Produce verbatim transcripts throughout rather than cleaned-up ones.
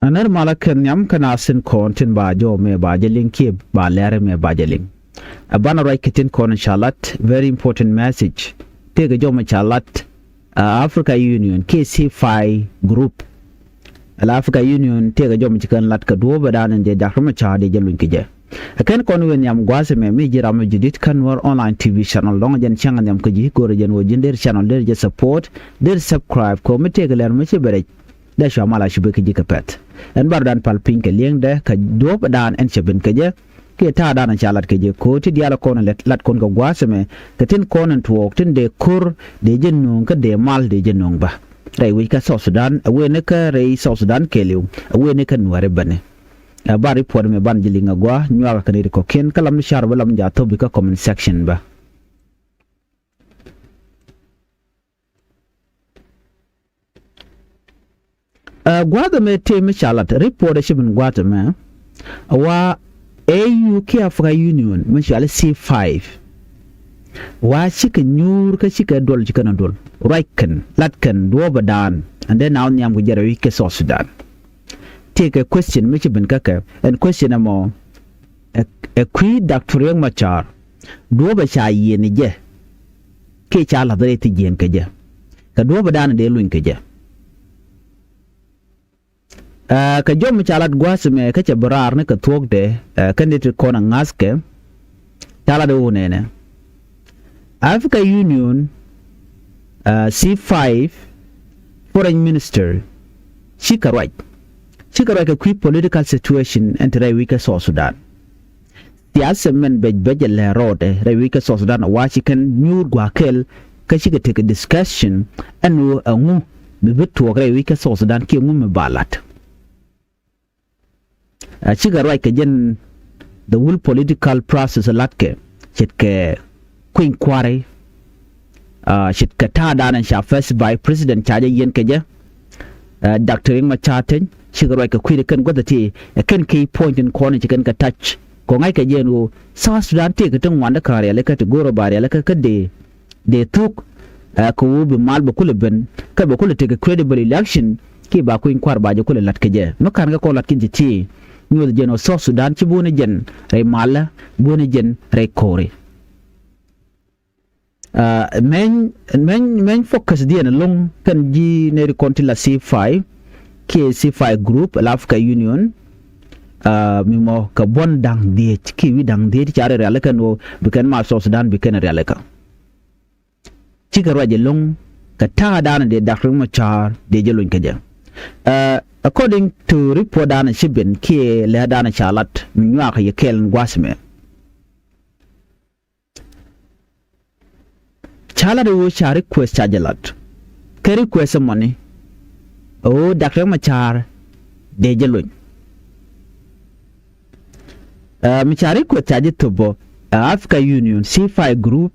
Nɛr malä kɛ nhiam kä naath tin kɔn tin ba jɔw mɛ ba jɛ liŋ kiɛ ba lɛr mɛ ba jɛ liŋ. Ɛ banɛ ruac kɛ tin kɔn ca lat, very important message. Tëëkɛ jɔw mɛ ca lat, ɛ Africa Union kiɛ C five group. Ala Africa Union tëëkɛ jɔw mɛ ci kɛn lat kɛ duɔ̱ɔ̱p ɛ da̱a̱n in dee Doctor Machar dee jɛ luny kɛ jɛ. Ɛ kɛn kɔn wëë nhiam gua̱a̱th ɛmɛ mi ji̱ ram mi ji̱ di̱t kä Nuer Online T V channel, lɔ̱ŋ jɛn cäŋ nhiam kä ji̱, go̱rɛ jɛn wä ji̱n der channel, der jɛ support, der subscribe kɛ wä mi tëëkɛ lɛr mi ci bɛ rɛc. Dee cua mal a ci bek kä ji̱ kɛ pɛ̈th. Ɛn bar dan pal piny kɛ li̱eŋdɛ kɛ duɔ̱ɔ̱p dan ɛn cɛ ben kɛ jɛ. Kiɛ ta̱a̱ dan ca lat kɛ jɛ ko̱ ti diaal kɔn lat, lat kɔn kɛ gua̱a̱th ɛmɛ kɛ tin kɔn ɛn tuɔɔk tin dee ko̱r dee jɛ nööŋ kä dee mal dee jɛ nööŋ bä. Rɛy wi̱c kä South Sudan, a wen ni kä rɛy South Sudan kɛɛliw, a wen ni kä Nuääri bäni. Ɛ bar report ɛmɛ ban ji̱ liŋ a gua̱a̱ nyuakä kɛ ni ri kɔ̱kiɛn kä lam ni car bä lam ja̱ thop bi kä comment section bä. Ɛ gua̱a̱th ɛmɛ tëë mi ca lat report ɛ ci ben gua̱a̱th ɛmɛ. Wa A U kiɛ Africa Union mi cɔal i̱ C five. Wa cikɛ nyuur kä cikɛ duɔl ci kɛn a duɔl. Ruac kɛn, lat kɛn, duɔ̱ɔ̱p ɛ daan. And then now nhiam kɛ jɛ rɛy wi̱c kɛ South Sudan. Tëëkɛ question mi ci ben kä kɛ, ɛn question ɛmɔ, ɛ, ɛ kui̱ Doctor Riek Machar. Duɔ̱ɔ̱p ɛ ca yieen ɛ jɛ. Kiɛ ca la̱th rɛy thi jieen kɛ jɛ. Kɛ duɔ̱ɔ̱p ɛ daan dee luny kɛ jɛ. Ɛ, kɛ jɔw mɛ ca lat gua̱a̱th ɛmɛ kä cɛ bi raar ni kɛ thuɔ̱kdɛ, ɛ, kä ni ti kɔn a ŋa̱thkɛ. Ca lat ɛ wunɛnɛ. Africa Union, ɛ, C five foreign minister, cikɛ ruac. Cikɛ ruac kɛ kui̱ political situation ɛn ti rɛy wi̱c kä South Sudan. Thiath cɛmɛn bec bec ɛ lɛ rɔɔdɛ rɛy wi̱c kä South Sudan a wa ci kɛn nyuur gua̱a̱ kɛl kä cikɛ tekɛ discussion ɛn ɣöö ɛŋu mi bi tuɔɔk rɛy wi̱c kä South Sudan kiɛ ŋu mi ba lat. A cikɛ ruac kɛ jɛn the whole political process latkɛ ce̱tkɛ kui̱ny kua̱ri. A ce̱tkɛ ta̱a̱ da̱a̱n ca first vice president ca jɛ yiɛn kɛ jɛ. Ɛ, Doctor Riek Machar Teny cikɛ ruac kɛ kui̱dɛ kɛn guäth ɛ ti ɛ kɛn key point in kɔn ci kɛn kɛ touch kɔ ŋa̱ckɛ jɛ ɛn ɣöö South Sudan tëëkɛ ti ŋuandä kä rialikä ti go̱o̱rä ba rialikä kä dee dee thuk. Ɛ, kɛ ɣöö bi mal bɛ kulɛ ben kä bɛ kulɛ tekɛ credible election kiɛ ba kui̱ny kua̱r ba jɛ kulɛ la̱t kɛ jɛ mi ka̱n kɛ kɔn la̱t ki̱n ci ti nyuɔth jɛn ɣöö South Sudan ci buɔ̱n jɛn rɛy malä, buɔ̱n jɛn rɛy ko̱ri. Ɛ, mɛny mɛny mɛny focus diɛn ɛlɔ̱ŋ kɛn ji̱ nɛy ti kɔn ti la C five kiɛ C five group la Africa Union. Ɛ, mi mɔ kɛ buɔ̱n da̱ŋ dhiec kiɛ wi̱i̱ da̱ŋ dhiec ti ca rɛy rialikä ɛn ɣöö bi kɛn mal South Sudan bi kɛn rialikä. Cikɛ ruac ɛlɔ̱ŋ kɛ ta̱a̱ da̱a̱n dee Doctor Riek Machar dee jɛ lony kɛ jɛ. Ɛ, according to report da̱a̱n ci ben kiɛ lɛ da̱a̱n ca lat mi nyuakä yɛ kɛɛl in gua̱a̱th ɛmɛ. Ca lat ɛ ɣöö ca request ca jɛ lat. Kɛ request ɛmɔni ɛ ɣöö Doctor Riek Machar dee jɛ lony. Ɛ, mi ca request ca jɛ thop bä, ɛ, Africa Union, C five group.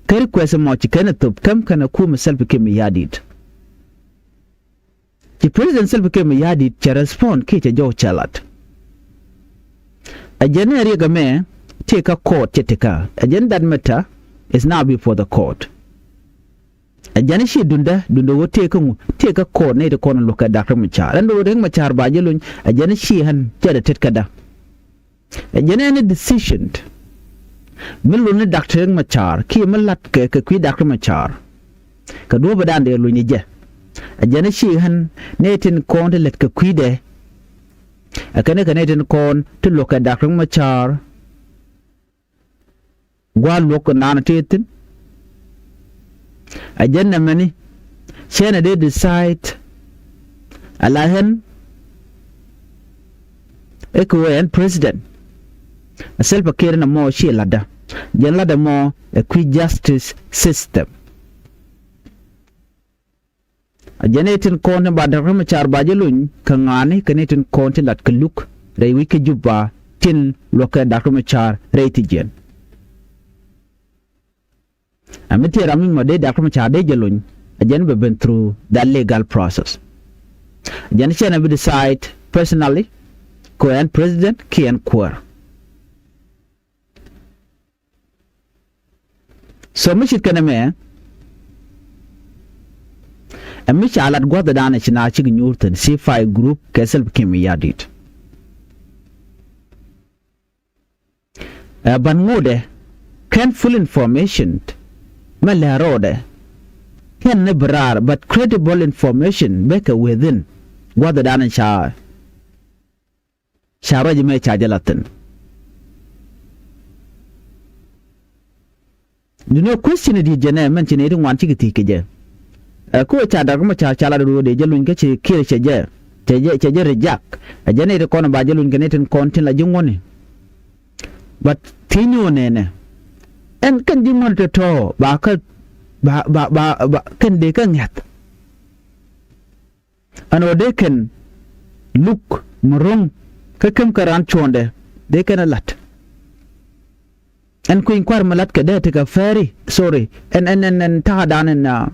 Kɛ request ɛmɔ ci kɛn ɛ thop käm kɛn ɛ kumɛ Salva Kiir Mayardit. Ci President Salva Kiir Mayardit cɛ respond kiɛ cɛ jɔw cɛ lat. Ɛ jɛn ɛ riɛk ɛmɛ tëë kä court cɛ tekä. Ɛ jɛn that matter is now before the court. Ɛ jɛn ci dundä, dundä wä tëë kä ŋu, tëë kä court nɛy ti kɔn luɔ̱k kɛ Doctor Riek Machar. Ɛn Doctor Riek Machar ba jɛ lony, ɛ jɛn ci ɣän cɛ dɛ tet kädä. Ɛ jɛn ɛn ɛ decision mi luni Doctor Riek Machar kiɛ mi la̱t kɛ kɛ kui̱ Doctor Machar. Kɛ duɔ̱ɔ̱p ɛ da̱a̱n dee luny ɛ jɛ. Ɛ jɛn ɛ ci ɣän nɛy tin kɔn ti lät kɛ kui̱dɛ. Ɛ kɛn ɛ kɛ nɛy tin kɔn ti luɔ̱k kɛ Doctor Riek Machar. Gua̱a̱r luɔ̱k kɛ naan tëë thi̱n. Ɛ jɛn nɛmɛni cɛn ɛ dee decide. Ala ɣän ɛ kɛ ɣöö ɛn president. Ɛ Salva Kiir ɛn ɛmɔ ci la̱tdä. Jɛn la̱tdä mɔ ɛ kui̱ justice system. A jɛn ɛ tin kɔn tin ba Doctor Machar ba jɛ lony kɛ ŋa̱a̱ni kɛ ni tin kɔn tin lat kɛ luk rɛy wi̱c kɛ Juba tin luɔ̱kɛ Doctor Machar rɛy thi jiɛn. A mi ti ram mi mɔ dee Doctor Machar dee jɛ lony a jɛn bɛ ben through that legal process. A jɛn cɛn a bi decide personally kɛ ɛn president kiɛ ɛn kuäär. So mi cit kɛn ɛmɛ Ɛ mi ca lat gua̱thdan ɛ ci na cik nyuur thi̱n, C five group kɛ Salva Kiir Mayardit. Ɛ ban ŋotdɛ kɛn full information mɛ lɛ rɔɔdɛ kɛn ni bi raar, but credible information bɛ kɛ within gua̱thdan ca ca ruac mɛ ca jɛ la thi̱n. Duŋni ɔ question di jɛnɛ mɛn ci nɛy ti ŋuan cikɛ thiec kɛ jɛ. Ɛ ku ca dak mɔ ca ca la do̱do̱ dee jɛ luny kä ci Kiir cɛ jɛ cɛ jɛ cɛ jɛ reject. Ɛ jɛ nɛy ti kɔn ba jɛ luny kɛ nɛy tin kɔn tin la ji̱ ŋuɔ̱ni. But thiec ni ɔ nɛnɛ ɛn kɛn ji̱ ŋuɔ̱ni tɔ̱tɔ̱ ba kä ba ba ba ba kɛn dee kä ŋɛ̈th. Ɛn ɣöö dee kɛn luk mi ro̱ŋ kä käm kä raan cuɔ̱ɔ̱ndɛ dee kɛn ɛ la̱t. Ɛn kui̱ny kua̱r mi la̱tkɛ dee tekɛ pɛri, sorry, ɛn ɛn ɛn ɛn ta̱a̱dan ɛn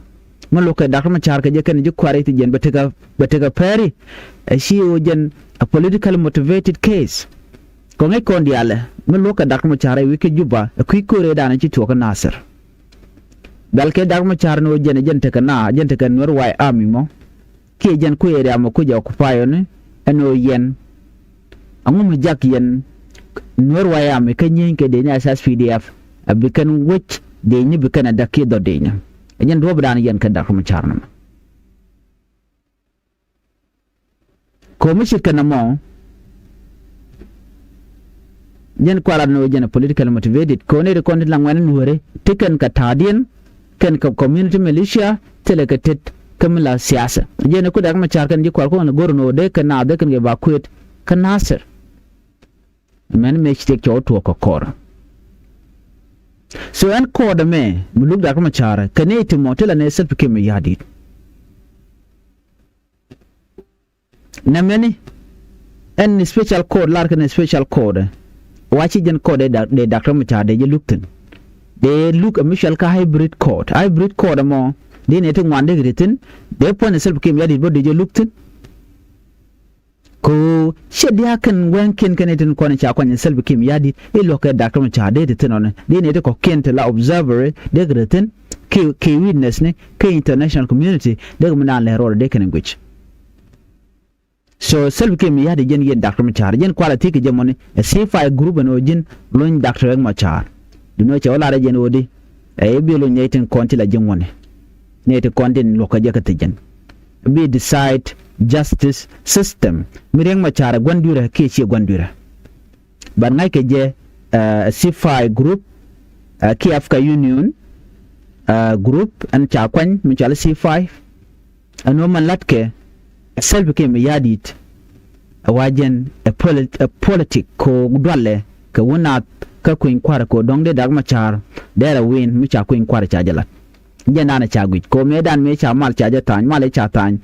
mi lukɛ Doctor Machar kɛ jɛ kɛn ji̱ kua̱r i̱ ti jɛn bɛ tekɛ bɛ tekɛ pɛri. Ɛ ci ɣöö jɛn a politically motivated case. Kɔŋ i̱ kɔn diaalɛ mi luɔ̱kɛ Doctor Machar ɛ wi̱i̱ kä Juba ɛ kui̱ ko̱rɛ danɛ ci tuɔɔk kä Nasir. Bɛl kɛ Doctor Machar ni ɣöö jɛn ɛ jɛn tekɛ na jɛn tekɛ Nuer White Army mɔ. Kiɛ jɛn kui̱ area mɔ kui̱ jɛ occupy ɔni ɛn ɣöö yɛn aŋu mi jak yɛn Nuer White Army kä nyieny kɛ dee ni S S P D F a bi kɛn wec dee ni bi kɛn a dak kiɛ dhɔ dee ni. Ɛ jɛn duɔ̱ɔ̱pdan yɛn kɛ Doctor Machar ni mɔ. Ko̱ mi cit kɛn ɛmɔ jɛn kualat ni ɣöö jɛn ɛ political motivated ko̱ ni ri kɔn ti la ŋuɛn nuɔ̱ri ti kɛn kɛ ta̱a̱diɛn kɛn kɛ community militia thilɛ kɛ tet kä mi la siasa. Jɛn ku Doctor Machar kɛn ji̱ kual kɔn go̱r ni ɣöö dee kɛn naath dee kɛn kɛ ba kuet kä Nasir. Mɛn mëë ci tiɛk cɔw tuɔɔk kɛ kɔr. So ɛn kɔɔdɛ mɛ mi luk Doctor Machar kɛ ni ti mɔ ti la ni Salva Kiir Mayardit. Nɛmɛni ɛn special court lar kɛn special court. Wa ci jɛn court dee Doctor Machar dee jɛ luk thi̱n. Dee luk ɛ mi cɔal kä hybrid court. Hybrid court ɛmɔ dee nɛ ti ŋuan dee kɛ ti thi̱n. Dee puɔ̱ny ɛ Salva Kiir Mayardit bä dee jɛ luk thi̱n. Ko ciɛ dia̱a̱ kɛn wɛŋkiɛn kɛn itin kɔn ca kuany Salva Kiir Mayardit i̱ luɔ̱k kɛ Doctor Machar dee ti thi̱n ɔni dee nɛ ti kɔ̱kiɛn ti la observer dee kɛ ti thi̱n. Kɛ kɛ witness ni kɛ international community dee kɛ mi naan lɛ rɔɔdɛ dee kɛn guic. So Salva Kiir Mayardit jɛn yɛn Doctor Machar jɛn kualɛ thi̱i̱ kɛ jɛ mɔni ɛ C five group ɛn ɣöö ji̱n luny Doctor Riek Machar. Duŋni ɣöö cɛ wä lar ɛ jɛn ɣöö di ɛ i̱ bi luny nɛy tin kɔn ti la ji̱ ŋuɔ̱ni. Nɛy ti kɔn tin luɔ̱kä jɛ kä thi̱ jɛn bi decide justice system mi Riek Machar ɛ gua̱n dui̱rä kiɛ ciɛ gua̱n dui̱rä. But ŋa̱ckɛ jɛ ɛ C five group ɛ kiɛ Africa Union ɛ group ɛn ca kuany mi cɔal C five. Ɛn ɣöö mɛn la̱tkɛ ɛ Salva Kiir Mayardit ɛ wa jɛn ɛ politic ko dualɛ kɛ wä naath kä kui̱ny kua̱r ko dɔ̱ŋ dee Doctor Machar dee rɛ win mi ca kui̱ny kua̱r ca jɛ la̱t. Jɛn danɛ ca guic ko mëëdan mëë ca mal ca jɛ tha̱a̱ny mal ca tha̱a̱ny.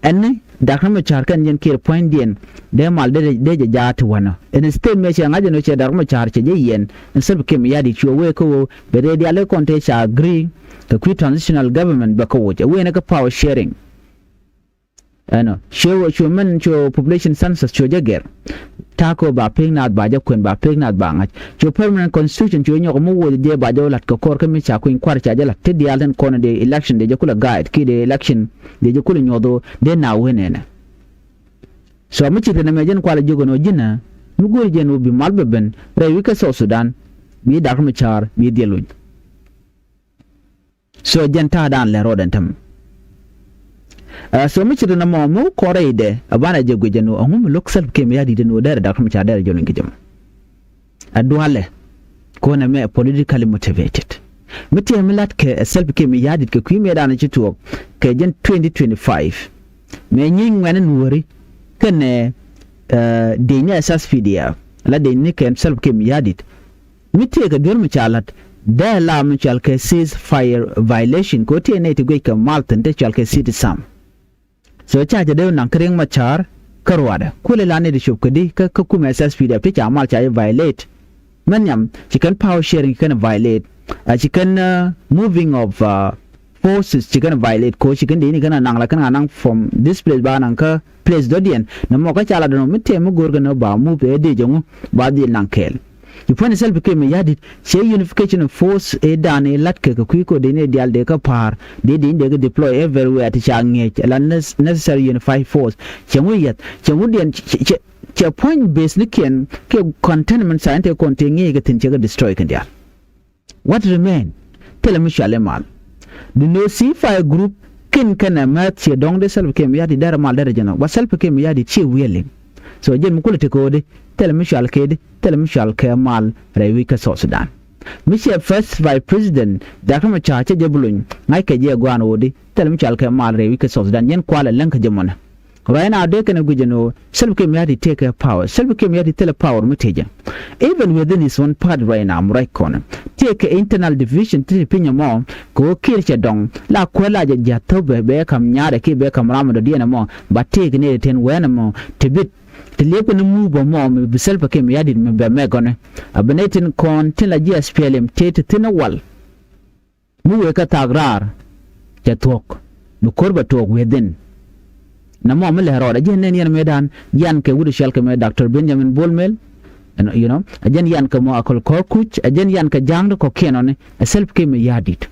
Ɛn ni Doctor Machar kɛn jɛn Kiir puɔ̱nydiɛn dee mal dee jɛ jaat ti wänä ɛn state mëë cɛ ŋa̱c ɛn ɣöö cɛ Doctor Machar cɛ jɛ yɛn. Ɛn Salva Kiir Mayardit cuɛ wee kä ɣöö bɛ dee diaal kɔn tëë ca agree kɛ kui̱ transitional government bɛ kä woc ɛ wee ni kä power sharing. Ɛnɔ cuɛ cuɛ mɛn cuɛ population census cuɛ jɛ gɛr. Ta̱a̱ kɛ ɣöö ba pek naath ba jɛ kuɛn ba pek naath ba ŋa̱c cuɛ permanent constitution cuɛ nyɔk mi woc jɛ ba jɛ wä la̱t kɛ kɔr kä mi ca kui̱ny kua̱r ca jɛ la̱t ti diaal tin kɔn dee election dee jɛ kulɛ guide kiɛ dee election dee jɛ kulɛ nyuɔth ɣöö dee na wen ɛnɛ. So mi ci rin ɛmɛ jɛn kualɛ jiök ɛn ɣöö ji̱n ɛ mi go̱o̱ri jɛn ɣöö bi mal bɛ ben rɛy wi̱c kä South Sudan bi Doctor Machar bi dhiɛl luny. So jɛn ta̱a̱dan lɛ rɔɔdɛn täm. So mi ci rin ɛmɔ mi wä kɔn rɛydɛ ɛ banɛ jɛ guic ɛn ɣöö ɛŋu mi lo̱k Salva Kiir Mayardit ɛn ɣöö derɛ Doctor Machar derɛ jɔl in kɛ jɛ mɔ. Ɛ dualɛ kɔn ɛmɛ ɛ politically motivated. Mi tiɛɛ mi la̱t kɛ ɛ Salva Kiir Mayardit kɛ kui̱ mëëdan ci tuɔɔk kɛ jɛn twenty twenty-five. Mëë nyieny ŋuɛ̈ni nuɔ̱ɔ̱ri kɛnɛ dec ni S S P D F la dec ni kɛn Salva Kiir Mayardit. Mi tëëkɛ duel mi ca la̱t dee la mi cɔal kɛ ceasefire violation kɛ ɣöö tëë nɛy ti guic kɛ mal thi̱n te cɔal kɛ city sam. So ca jɛ dee naŋ kä Riek Machar kä ruaadɛ kulɛ la nɛy ti cop kädi kä kä kumɛ S S P D F ti ca mal ca jɛ violate. Mɛn nhiam ci kɛn power sharing ci kɛn violate. A ci kɛn moving of forces ci kɛn violate ko ci kɛn dee ni kɛn a naŋ la kɛn a naŋ from this place ba naŋ kä place dɔ̱diɛn. Nɛ mɔ kä ca la dɔ̱n mi tëë mi go̱o̱r kɛn ba move ɛ dee jɛ ŋu ba dhil naŋ kɛɛl. Ci puɔ̱ny Salva Kiir Mayardit, ciɛ unification of force ëë dan ëë la̱tkɛ kɛ kui̱ ko̱dɛ ni diaal dee kä pa̱a̱r, dee dee ni dee kɛ deploy everywhere ti ca ŋi̱eec, ala nec-, necessary unified force. Cɛ ŋu yɛth, cɛ ŋu diɛn, cɛ, cɛ, cɛ puɔ̱ny base ni kiɛn, kiɛ contentment sign tëë kɔn tëë ŋi̱eec kɛ thi̱n cɛ kɛ destroy kɛn diaal. What remain? Thilɛ mi cual i̱ mal. Di no si fire group kin kɛnɛ mɛth ciɛ dɔ̱ŋ di Salva Kiir Mayardit derɛ mal derɛ jɛn ɔ. Ba Salva Kiir Mayardit ciɛ willing. So jɛn mi kulɛ ti ko̱di, thilɛ mi cual kɛ di, thilɛ mi cual kɛ mal rɛy wi̱c kä South Sudan. Mi ciɛ first vice president, Doctor Machar cɛ jɛ bi luny, ŋa̱ckɛ jɛ gua̱a̱n ɣöödi, thilɛ mi cual kɛ mal rɛy wi̱c kä South Sudan, yɛn kualɛ läŋ kä jɛ mɔnɛ. Right now dee kɛn ɛ guic ɛn ɣöö Salva Kiir Mayardit tëëkɛ power. Salva Kiir Mayardit thilɛ power mi tëë jɛ. Even within his own party right now, mi ruac kɔn tëëkɛ internal division ti ti piny ɛmɔ, kɛ ɣöö Kiir cɛ dɔŋ la kuäär la jɛ jiath thop bɛ, bɛ kam nyaarɛ kiɛ bɛ kam ram dɔ̱diɛn ɛmɔ, ba tëëkɛ ni ti tin wɛɛn ɛmɔ ti bit ti liepkɛ ni move ɛmɔ mi bi Salva Kiir Mayardit mi bɛ mɛ gɔni. A bi ni tin kɔn tin la ji̱ S P L M tëë ti thi̱n ɛ wal. Mi wëë kä thak raar cɛ thuɔ̱k mi ko̱r bɛ tuɔɔk within. Nɛ mɔ mi lɛ rɔɔd ɛ jɛn nɛn yɛn mëëdan yan kɛ wut cɔal kɛ mɛ Doctor Benjamin Bol Mel. Ɛn, you know, ɛ jɛn yan kɛ mɔ Akol Kɔr Kuc, ɛ jɛn yan kɛ ja̱a̱ŋdɛ kɔ̱kiɛn ɔni ɛ Salva Kiir Mayardit.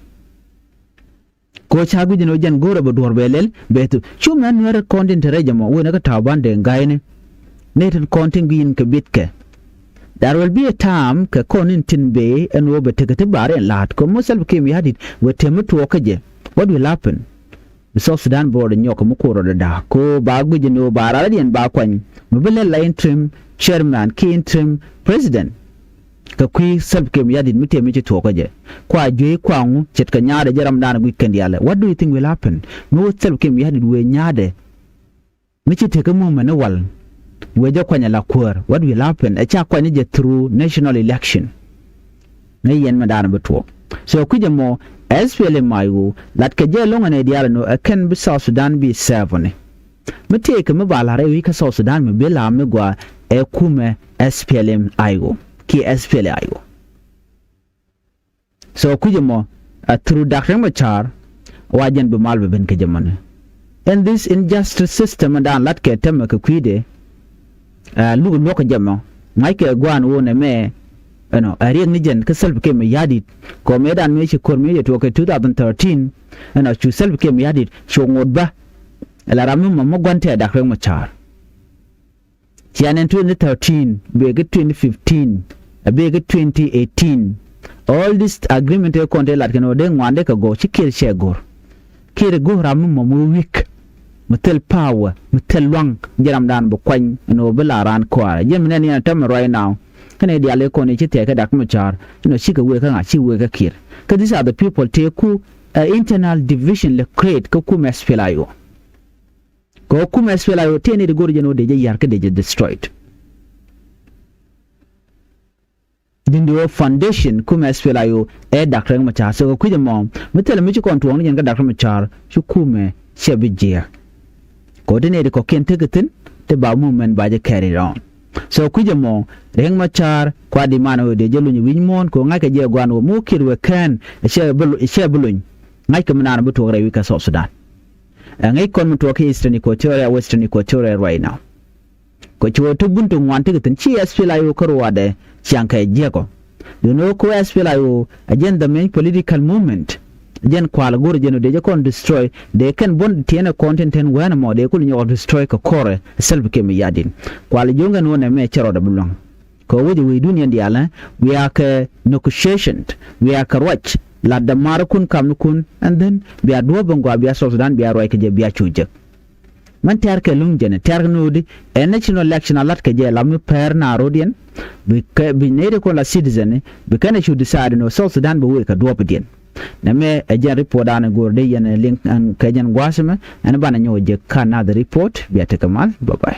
Kɛ ɣöö ca gui̱c ni ɣöö jɛn go̱o̱rɛ bɛ duɔ̱ɔ̱r bɛ lɛl bɛ thu cu mɛ nuɛɛr kɔn tin te rɛc ɛmɔ wëë ni kä Taban Deng Gai ni. Nɛ tin kɔn tin gui̱i̱n kɛ bitkɛ. There will be a time kɛ kɔn in tin bee ɛn ɣöö bɛ tekɛ ti bar in la̱a̱t kɛ mɔ Salva Kiir Mayardit wëë tëë mi tuɔɔk kä jɛ. What will happen? Bi South Sudan bi rɔɔdɛ nyɔk kɛ mi kuɔr rɔɔdɛ da̱a̱ kɛ ɣöö ba gui̱c ni ɣöö ba raradiɛn ba kuany mi bi lɛl la interim chairman kiɛ interim president. Kɛ kui̱ Salva Kiir Mayardit mi tëë mi ci tuɔɔk kä jɛ kua juey kua ŋu ce̱tkɛ nyaadɛ jɛ ramdan gui̱c kɛn diaalɛ. What do you think will happen? Mi wä Salva Kiir Mayardit wëë nyaadɛ mi ci tekɛ movement ni wal wëë jɛ kuany ala kuäär. What will happen? Ɛ ca kuany jɛ through national election. Ni yɛn mi daanɛ bi tuɔɔk. So kui̱c ɛmɔ S P L M I O latkɛ jɛ lo̱ŋ ɛn ɛ diaal ɛn ɣöö ɛ kɛn bi South Sudan bi serve ni. Mi tëëkɛ mi ba la̱r ɛ wi̱i̱ kä South Sudan mi bi la̱a̱m mi gɔaa ɛ kumɛ S P L M I O kiɛ S P L A I O. So kui̱c ɛmɔ a through Doctor Machar wa jɛn bi mal bi ben kä jɛ mɔni. In this injustice system dan latkɛ tämɛ kɛ kui̱dɛ. Ɛ luk luɔk kä jɛ mɔ ŋa̱ckɛ gua̱a̱n wun ɛmɛ. Ɛnɔ ɛ riɛk ni jɛn kä Salva Kiir Mayardit kɛ ɣöö mëëdan mëë ci ko̱r mëë yɛ tuɔɔk kɛ two thousand thirteen. Ɛnɔ cu Salva Kiir Mayardit cu ŋot bä. Ɛ la ram mi mɔ mi gua̱n tɛ Doctor Machar. Cianɛ twenty thirteen, bëë kä twenty fifteen, a bëë kä twenty eighteen. All this agreement ëë kɔn tëë lat kɛn ɣöö dee ŋuandɛ kɛ gɔw ci Kiir cɛ go̱r. Kiir go̱r ram mi mɔ mi weak, mi thil power, mi thil luaŋ, jɛ ramdan bi kuany ɛn ɣöö bi la raan kɔaarɛ. Jɛ mi nɛn yɛn a tämɛ right now. Kɛnɛ diaal ëë kɔn i̱ ci thɛɛk kä Doctor Machar ɛn ɣöö cikɛ wëë kä ŋa̱ ci wëë kä Kiir. Kä these are the people tëë ku, uh, internal division lɛ create kä kumɛ S P L A I O. Kɛ ɣöö kumɛ S P L A I O tëë ni di go̱r jɛn ɣöö dee jɛ yar kä dee jɛ destroyed. Din di ɣöö foundation kumɛ S P L A I O ɛ Doctor Riek Machar. So kɛ kui̱c ɛmɔ mi thilɛ mi ci kɔn tuɔɔk ni jɛn kä Doctor Machar ci kumɛ cɛ bi jiɛɛk. Kɛ ɣöö ti ni di kɔ̱kiɛn tekɛ thi̱n ti ba movement ba jɛ carry on. So kui̱c ɛmɔ Riek Machar kua di man ɣöö dee jɛ luny wi̱c muɔ̱ɔ̱n kɛ ɣöö ŋa̱ckɛ jɛ gua̱a̱n ɣöö mi wä Kiir wëë kɛn ɛ cɛ bi lu-, ɛ cɛ bi luny. Ŋa̱ckɛ mi naan bi tuɔɔk rɛy wi̱i̱ kä South Sudan. Ɛ ŋäc kɔn mi tuɔɔk kä Eastern Equatoria, Western Equatoria right now. Kɛ ci wä ti bun ti ŋuan ti kɛ thi̱n ci S P L A I O kä ruaadɛ ciaŋ kɛ jiɛkɔ. Duundɛ wä kä S P L A I O ɛ jɛn the main political movement. Jɛn kual go̱r jɛn wä dee jɛ kɔn destroy dee kɛn buɔ̱n tiɛɛnɛ kɔn tin tɛn wɛn ɛmɔ dee kul nyɔk destroy kɛ kɔrɛ Salva Kiir Mayardit. Kual jiöŋ kɛn wä nɛmɛ cɛ rɔɔdɛ bi luaŋ. Kɛ ɣöö wec ɛ wec duniɛn diaalä, bia kɛ negotiation, bia kɛ ruac, la dämaarikun kamnikun, and then bia duɔ̱ɔ̱p in gɔaa bia South Sudan bia ruac kɛ jɛ bia cu jek. Mɛn tɛ̈rkɛ luŋ jɛn, tɛ̈rkɛ ni ɣöödi, ɛ national election a la̱t kɛ jɛ la mi pɛr na ro̱diɛn, bi kɛ, bi nɛy ti kɔn la citizen, bi kɛn ɛ cu decide ni ɣöö South Sudan bi wëë kɛ duɔ̱ɔ̱pidiɛn. Nɛmɛ ɛ jɛn report dan ɛ go̱o̱r dee yɛn ɛ liŋ ɛn kɛ jɛn gua̱a̱th ɛmɛ, ɛn banɛ nyɔk jek kä another report, bia tekɛ mal, bye bye.